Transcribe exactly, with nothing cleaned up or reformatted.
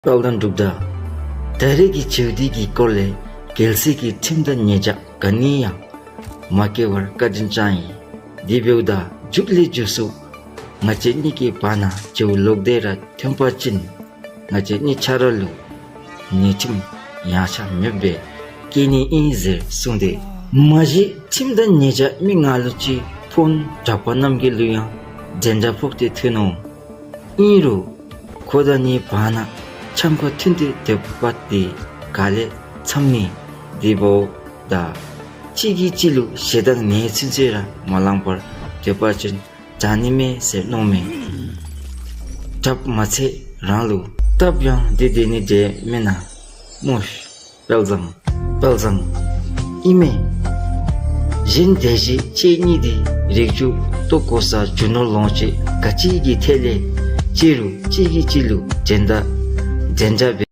དཔལ་ལྡན་འབྲུག་དང་ད་རེས་ཀྱི་བྱེལཝ་འདི་གི་སྐོར་ལས་རྒྱལ་སྲིད་ཀྱི་ཁྲིམས་དང་ཉེས་བྱ་ག་ནི་ཡང་མ་བཀལ་བར་བཀའ་དྲིན་བསྐྱངས་ཡི། དེ་འབདཝ་ད་མཇུག་ལས་མཇུག་སུ་ང་བཅས་གཉིས་ཀྱི་བར་ན་བྱེལཝ་ལོག་སྟེ་ར་ཐོན་པ་ཅིན་ང་བཅས་གཉིས་ཆ་ར་ལུ་ཉེས་ཁྲིམས་ཡང་ཆ་མེདཔ་སྦེ་བཀལ་ནི་ཨིན་ཟེར་གསུངས་ཏེ། མ་གཞི་ཁྲིམས་དང་ཉེས་བྱ་མི་ང་ལུ་ཅིག་ཕོག་ནུག། གྲྭ་པ་རྣམས་ཀྱི་ལུ་ཡང་འདྲན་འདྲ་ཕོག་སྟེ་ཐོན་ནུག། ཨིན་རུང་ཁོ་དང་ངེའི་བར་ན་འཆམ་ཁ་མཐུན་ཏེ་སྡོད་པ་འདི་ག་ལས་འཚམས་ནི། དེ་འབདཝ་ད་གཅིག་གིས་གཅིག་ལུ་ཞེ་སྡང་ནི་ཚུན་ཚོད་ར་མ་ལངས་པར་སྡོད་པ་ཅིན་དྲག་ནི་མས་ཟེར་མནོཝ་མས། དྲགཔ་མ་ཚད་རང་ལུ་སྟབས་ཡང་བདེ་སྡོད་ནི་འདྲས་མེན་ན་སྨོ། དཔལ་བཟང་། དཔལ་བཟང་། ཨིན་མས། གཞན་དེ་བཞིན་ཁྱེད་གཉིས་འདི་རིགས་རྒྱུད་ལྟོ་གོས་རྒྱུ་ནོར་ལོངས་སྤྱོད་ག་ཅི་གི་ཐད་ལས་ཅིག་རུང་གཅིག་གིས་གཅིག་ལུ་འགྲན་ཟླ་འགྲན་ཟླ་འབད་